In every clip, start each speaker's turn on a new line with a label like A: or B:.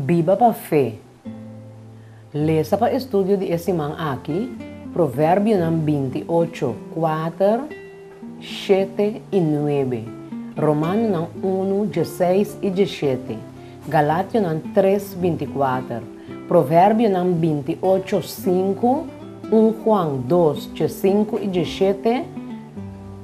A: Biba pa fe. Lesa pa estudio di e siman aki, Proverbionan 28, 4, 7 i 9, Romanonan 1, 16 i 17, Galationan 3, 24, Proverbionan 28, 5, 1 Juan 2, 5 i 17,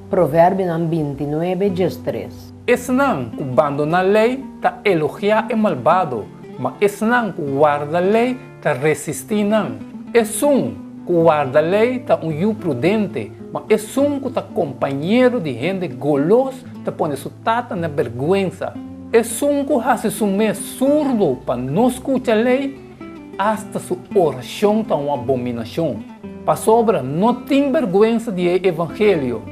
A: Proverbionan 29, 13.
B: Esnan ku bandoná lei ta elogiá e malbado, ma esnan ku warda lei ta resistí nan. Esun ku warda lei ta un yu prudente, ma esun ku ta kompañero di hende golos ta pone su tata na bèrgwensa. Esun ku hasi su mes surdu pa no skucha lei, asta su orashon ta un abominashon. Pasobra no tin bèrgwensa di e evangelio,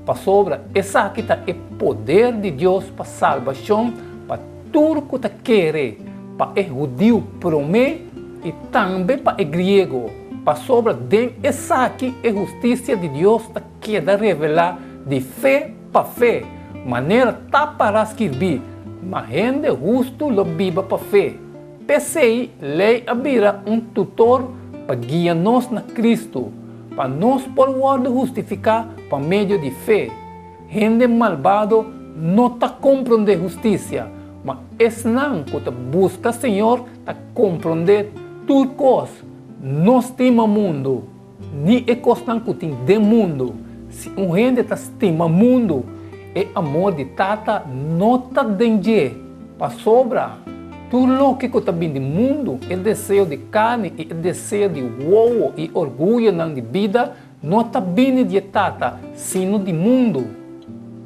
B: pasobra esaki ta e poder di Dios pa salbashon pa tur ku ta kere, pa e hudiu promé i tambe pa e griego, pasobra den esaki e hustisia di Dios ta keda revelá di fe pa fe, manera ta pará skirbí, Ma hende hustu lo biba pa fe. P'esei lei a bira un tutor pa guia nos na Kristu, pa nos por wòrdu hustifiká pa medio di fe. Hende malbado no ta komprondé hustisia, ma esnan ku ta buska Señor ta komprondé tur kos. No stima mundu, ni e kosnan ku tin den mundu. Si un hende ta stima mundu, e amor di Tata no ta den dje. Pasobra tur loke ku ta bin di mundu, e deseo di karni i e deseo di wowo i orguyonan di bida, no ta bini di e Tata, sino di mundu.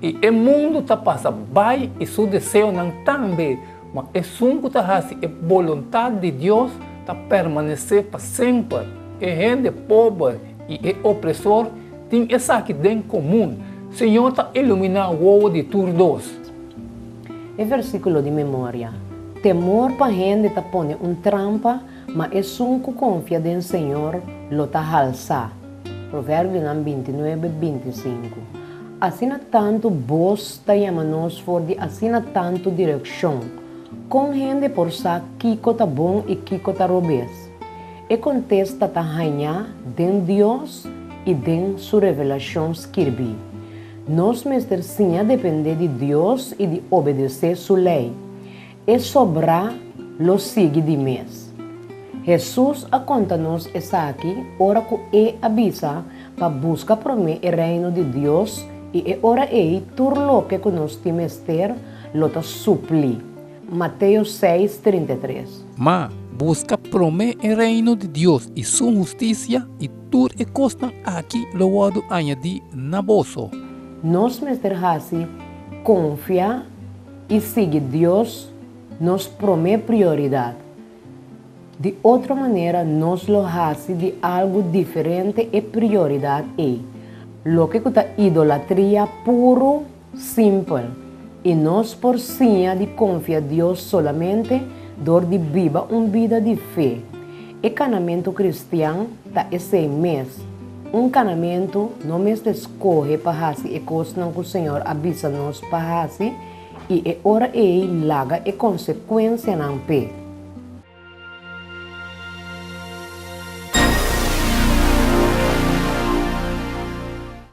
B: I e mundu ta pasa bai i su deseonan tambe, ma esun ku ta hasi e boluntat di Dios ta permanesé pa semper. E hende pober i e opresor tin esaki den komun, Señor ta iluminá wowo di tur dos.
A: E versíkulo di memoria, Temor pa hende ta pone un trampa, ma esun ku konfia den Señor lo ta halsá. Proverbionan 29, 25. Asina tantu bos ta yama nos for di asina tantu direkshon. Kon hende por sa kiko ta bon i kiko ta robes? E kontesta ta hañá den Dios i den Su revelashon skirbí. Nos mester siña dependé di Dios i di obedesé Su lei. E sobrá lo sigui di mes. Hesus a konta nos esaki ora ku e a bisa pa buska promé e Reino di Dios i e ora ei tur loke ku nos tin mester lo ta suplí. Mateo 6, 33.
B: Ma, buska promé e Reino di Dios i su hustisia, i tur e kosnan aki lo wòrdu añadí na boso.
A: Nos mester hasi konfia i sigui Dios nos promé prioridat. Di otro manera nos lo hasi di algu diferente e prioridat ei, loke ku ta idolatria puru, simpel. I nos por siña di konfia Dios solamente dor di biba un bida di fe. E kanamentu kristian ta esei mes. Un kanamentu no mester skohe pa hasi e kosnan ku Señor a bisa nos pa hasi i e ora ei laga e konsekuensianan p'e.